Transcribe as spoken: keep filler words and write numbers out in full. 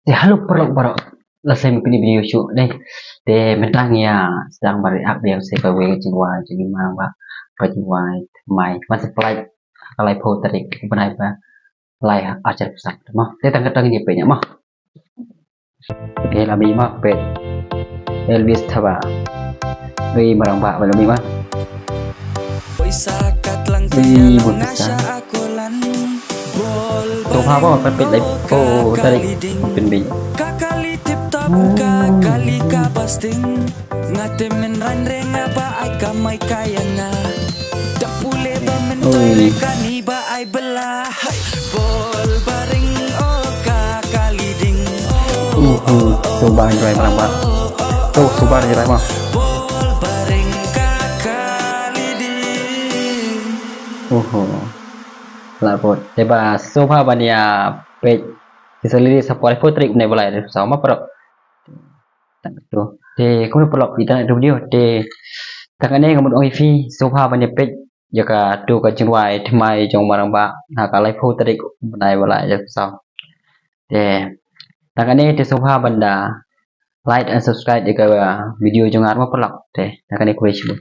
Te hello paralok baroh. La slem ïa phi ïa u video shuh ne. Te mynta ngi ïa sdang ban react ïa ka jingrwai jong i Marangbah, ka jingrwai Thymmai. Ban sa pynlait ha ka laiphew tarik u bnai ba lai arphew saw. Te tang katne ngi peit noh mo. Te la mih mo, peit Elvis Thabah. Ui, Marangbah ba la mih mo. Ui, bun pisa. Sngewbha ba peit laiphew tarik pynbiej. Ui. Uhu, sngewbha ïa i Marangbah. To, sngewbha ïa i Marangbah. Uhu. La bud. Te ba sngewbha ban ïa peit. Ki sa release ha ka laiphew tarik u bnai ba lai arphew saw mo paralok. Te kumno paralok, ïa kane ka video te tang kane nga mut ong ïa phi sngewbha ban ïa peit ïa katu ka jingrwai Thymmai jong Marangbah ha ka laiphew tarik u bnai ba lai arphew saw. Te tang kane te sngewbha ban da like and subscribe ïa ka video jong nga mo paralok. Te tang kane, khublei shibun.